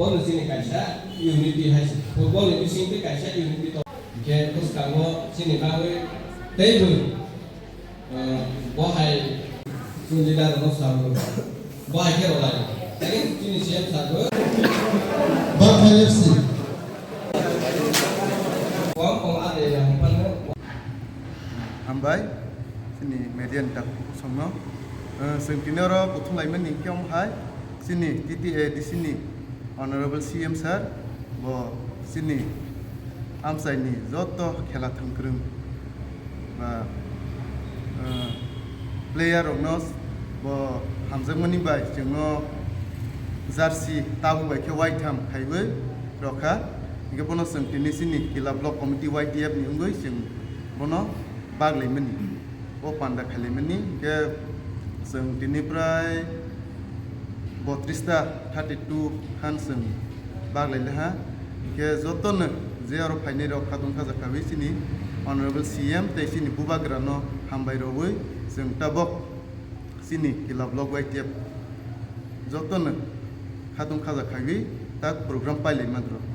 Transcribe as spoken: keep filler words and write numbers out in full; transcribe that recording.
Bono chini kaisa unity hai se. Football ni bising twi kaisa unity tong. Hingke bwskango chini bagwi teibo, eh, bo hai chini leader rokno sabo. Bo hai khe rwlai. Tei chini C M sabo. Bakha F C. Kom kom ade ya hongpano. Hambai, chini media ni takhuk songno. Eh, chwng tini oro kuthum laimani khe omo hai, chini T T A D C ni Honorable C M sir, bo chini amchaini joto khela thwngkwrwng ba, eh, player rokno bo hamjakmani bai chwngno jersey tabuk bai khe waitham khaiwi rokha. Hingke bono chwng tini chini Kila Block Committee Y T F ni wngwi chwng bono baglaimani, o panda khailaimani. Hingke chwng tini prai botris ta, thirty two khan chwng baglai laha. Hingke jotono je aro phainai rok khatung khaja khawi chini Honorable C M tei chini bubagra no hambai rogwi chwng tabok chini Kila Block Y T F jotono khatung khaja khawi tak program pailai manrok.